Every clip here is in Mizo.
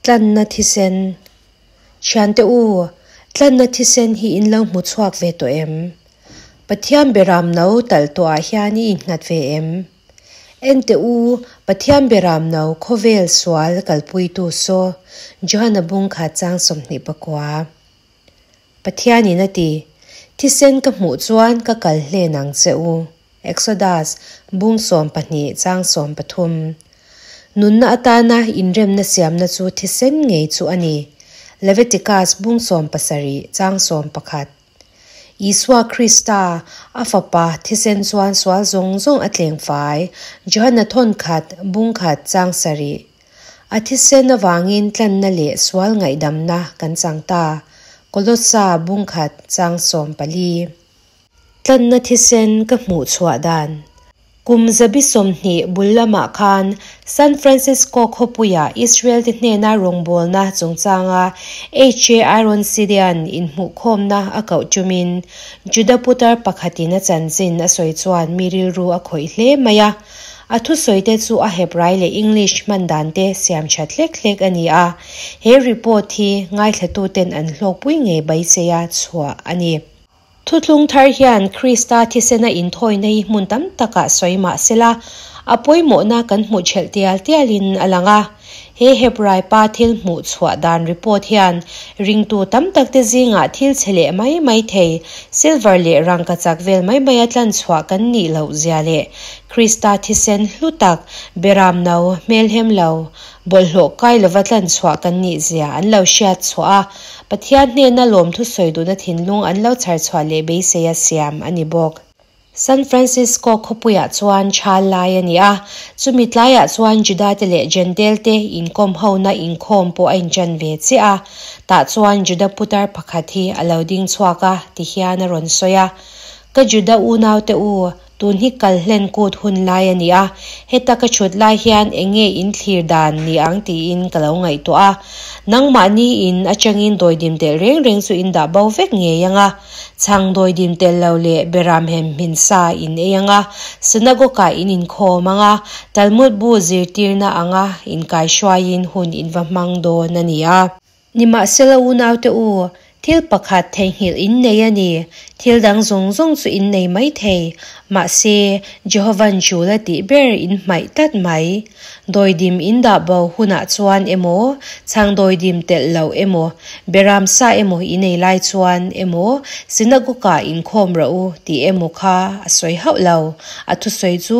Tlanna thisen. Thiante u, tlanna thisen hi in lo hmu chhuak ve tawh em? Pathian beram no talh tawhah hian i innghat ve em? Ente u, Pathian beram no khawvel sual kalpuitu saw, Johana bung khat chang 29. Pathianin a ti, Thisen ka hmuh chuan ka kal hlen ang che u. Exodus, bung 12 chang 13. Nunna atana inremna siamna chu thisen ngei chu a ni. Leviticus bung 17 chang 11. Isua Krista, a Fapa, thisen chuan sual zawng zawng a tleng fai, Johana thawn khat, bung khat, chang sarih. A thisen avangin tlanna leh sual ngaihdamna kan chang ta, Kolossa bung khat, chang 14. Tlanna thisen ka hmuh chhuah dan. Kum 120 bul lamah khan San Francisco khawpuia Israel te hnena rawngbawlna chungchanga H. A. Ironsidean inhmuhkhawmna a koh tumin Juda putar pakhatin a chanchin a sawi chuan mi rilru a khawih hle mai a. A thusawi te chu a Hebrai leh English hman dan te siam that hlek hlek a ni a. He report hi ngaithlatuten an hlawkpui ngei beiseia chhuah a ni. Thutlung thar hian Krista thisena inthawina hi hmun tam takah sawi mah sela, a pawimawhna kan hmuh thelh tial tialin a lang a. He Hebrai pa thil hmuh chhuah dan report hian ringtu tam tak te zingah thil chhe leh mai mai thei, silver leh rangkachak vel mai mai a tlan chhuah kan nih loh zia leh Krista thisen hlu tak, beram no, hmelhem lo, bawlhhlawh kai lova tlan chhuah kan nih zia an lo hriat chhuah a, Pathian hnena lawmthu sawi duhna thinlung an lo chhar chhuah leh beiseia siam a ni bawk. San Francisco khawpuiah chuan thal lai a ni a, chumi tlaiah chuan Juda te leh Jentail te inkawm hona inkhawm pawh a inchan ve chiah a. Tah chuan Juda putar pakhat hi a lo ding chhuak a, tihian a rawn sawi a, Ka Juda unaute u, tun hi kal hlen kut hun lai a ni a, heta ka thut lai hian eng nge in thlir dan ni ang tiin ka lo ngaihtuah a. Nangmahni in atangin dawidim tel reng reng chu in dah bo vek ngei ang a, chhang dawidim tel lo leh beram hem hmin sa in ei ang a, synagogue-ah in inkhawm ang a, Talmud bu zirtirna anga inkaihruaiin hun in va hmang dawn a ni a. Nimahsela unaute u, thil pakhat theihnghilh in nei a ni. Thil dang zawng zawng chu in nei mai thei. Mahse, Jehova'n tul a tih ber in hmaih tlat mai. Dawidim in dah bo hunah chuan emaw, chhang dawidim telh loh emaw, beram sa emaw i nei lai chuan emaw, synagogue-ah inkhawm rawh u tih emaw kha a sawi hauh lo. A thusawi chu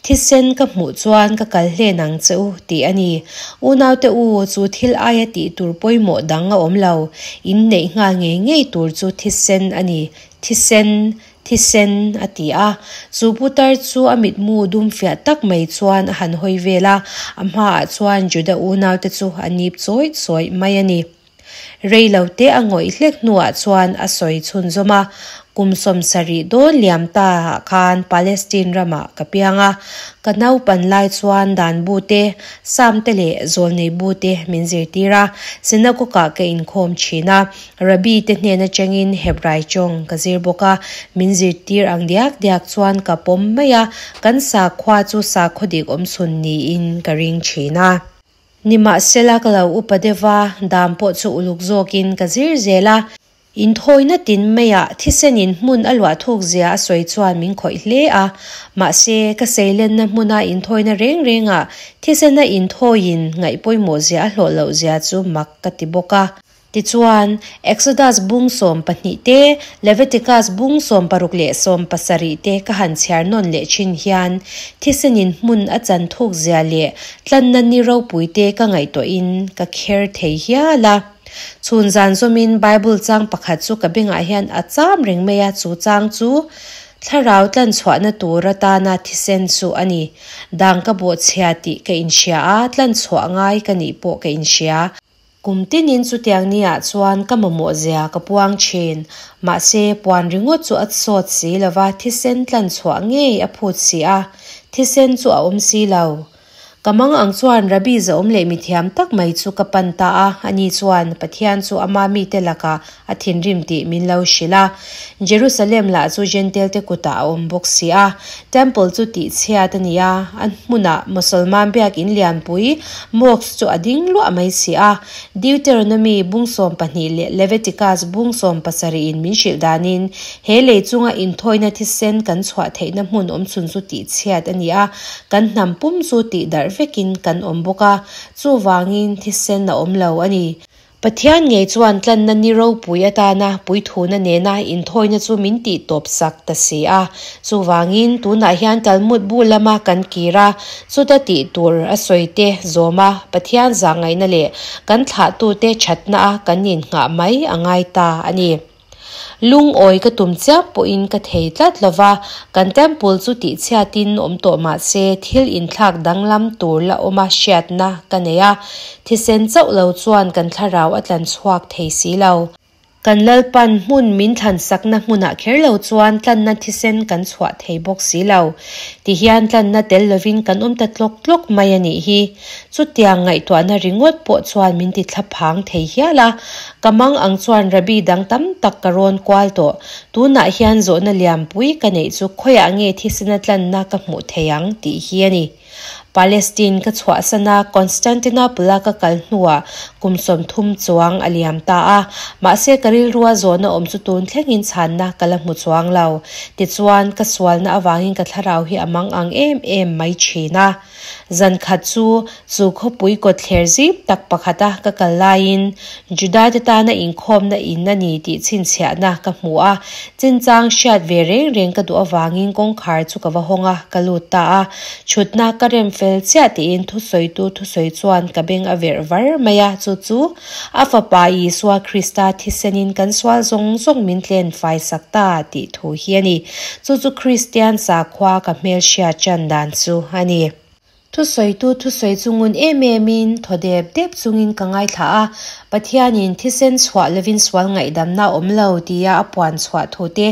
Thisen ka hmuh chuan ka kal hlen ang che u, tih a ni. Unaute u, chu thil aia tih tur pawimawh dang a awm lo. In neih nghal ngei ngei tur chu thisen a ni. Thisen, thisen, a ti a. Chu putar chu a mitmu dum fiah tak mai chuan a han hawi vel a, a hmaah chuan Juda unaute chu a nip chawih chawih mai a ni. Rei lo te a ngawih hlek hnuah chuan a sawi chhunzawm a, Kum 70 dawn liam ta ah khan Palestine ramah ka piang a, ka naupan lai chuan dan bu te, Sam te leh zawlnei bu te min zirtir a, synagogue-ah ka inkhawm thin a, Rabbi te hnen atangin Hebrai tawng ka zir bawk a, min zirtir ang diak diak chuan ka pawm mai a, kan sakhua chu sakhaw dik awmchhun niin ka ring thin a. Nimahsela ka lo upa deuh a, dam pawh chu uluk zawkin ka zir zel a. Inthawina tin maiah thisenin hmun a luah thuk zia a sawi chuan min khawih hle a. Mahse, ka seilenna hmuna inthawina reng rengah thisena inthawiin ngaih pawimawh zia a hlawh loh zia chu mak ka ti bawk a. Tichuan, Exodus bung 12 te, Leviticus bung 16 leh 17 te ka han chhiar nawn leh thin hian, thisenin hmun a chan thuk zia leh tlanna ni ropui te ka ngaihtuahin ka kher thei hial a. Chhun zan zawmin Bible chang pakhat chu ka bengah hian a cham reng mai a, chu chang chu thlarau tlan chhuahna tur atana thisen chu a ni. Dang ka bawhchhia tih ka inhria a, tlan chhuah ngai ka nih pawh ka inhria. Kum tinin chutiang niah chuan ka mamawh zia ka puang thin. Mahse, puan ringawt chu a sawt si lova thisen tlan chhuah ngei a phut si a, thisen chu a awm si lo. Ka mang ang chuan Rabbi zahawm leh mithiam tak mai chu ka pan ta a, ani chuan Pathian chu ama mite lakah a thinrim tih min lo hrilh a. Jerusalem lah chu Jentail te kutah a awm bawk si a, Temple chu tihchhiat a ni a, a hmunah Mosolman biakin lianpui, mosque, chu a ding luah mai si a. Deuteronomy bung 12 leh Leviticus bung 17 in min hrilh danin he lei chunga inthawina thisen kan chhuah theihna hmun awmchhun chu tihchhiat a ni a, Kan hnam pum chu tih darh vekin kan awm bawk a, chuvangin thisen a awm lo a ni. Pathian ngei chuan tlanna ni ropui atana puithuna nena inthawina chu min tih tawp sak ta si a. Chuvangin tunah hian Talmud bu lama kan kir a, chuta tih tur a sawi te zawm a, Pathian zahngaihna leh kan thlahtute thatna a kan innghah mai a ngai ta a ni. Lungawi ka tum chiam pawhin ka thei tlat lo va, kan temple chu tihchhiatin awm tawh mah se thil inthlak danglam tur la awma hriatna ka nei a, thisen chauh lo chuan kan thlarau a tlan chhuak thei si lo. Kan Lalpan hmun min thlansakna hmunah kher lo chuan tlanna thisen kan chhuah thei bawk si lo. Tihian tlanna tel lovin kan awm ta tlawk tlawk mai a nih hi. Chutiang ngaihtuahna ringawt pawh chuan min ti thlaphang thei hial a. Ka mang ang chuan Rabbi dang tam tak ka rawn kual tawh. Tunah hian zawhna lianpui ka neih chu khawiah nge thisena tlanna ka hmuh thei ang tih hi a ni. Palestine ka chhuahsan a, Constantinople-a ka kal hnuah kum 30 chuang a liam ta a. Mahse ka rilrua zawhna awm chu tun thlengin chhanna ka la hmu chuang lo. Tichuan, ka sualna avangin ka thlarau hi a mang ang em em mai thin a. Zan khat chu, chu khawpui kawtthler zip tak pakhata ka kal laiin Juda-te tana inkhawmna in a ni tih chhinchhiahna ka hmu a. Chinchang hriat ve reng reng ka duh avangin kawngkhar chu ka va hawng a, ka lut ta a. Chhutna ka rem fel chiah tiin thusawitu thusawi chuan ka beng a verh var mai a, chu chu a Fapa Isua Krista thisenin kan sual zawng zawng min tlen fai sak ta tih thu hi a ni. Chu chu Kristian sakhua ka hmelhriat ṭan dan chu a ni. Thusawitu thusawi chu ngun em emin thaw dep dep chungin ka ngaithla a, Pathianin thisen chhuah lovin sual ngaihdamna a awm lo tia a puan chhuah thu te,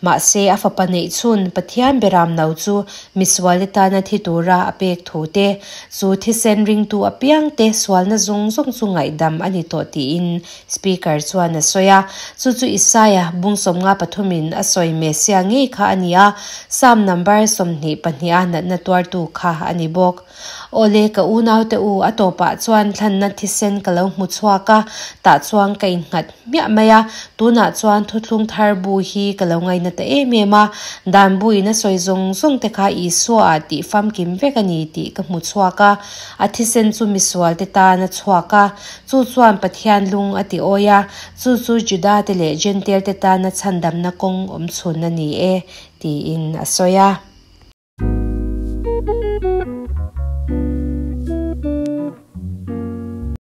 mahse a fapa neih chhun Pathian beram no chu misualte tana thi tura a pek thu te, chu thisen ringtu apiangte sualna zawng zawng chu ngaihdam a ni tawh tiin Speaker chuan a sawi a, chu chu Isaia bung 53 in a sawi Messiah ngei kha a ni a, Psalm number 22 a natna tuartu kha a ni bawk. Awle ka unaute u, a tawpah chuan thlanna thisen ka lo hmu chhuak a, tah chuan ka innghat hmiah mai a, tunah chuan thuthlung thar bu hi ka lo ngaina ta em em a, dan buin a sawi zawng zawng te kha Isua ah tih famkim vek a ni tih ka hmu chhuak a, a thisen chu misualte tan a chhuak a, Chu chuan Pathian lung a ti awi a, chu chu Juda-te leh Jentail-te tana chhandamna kawng awm chhun a ni e, tiin a sawi a.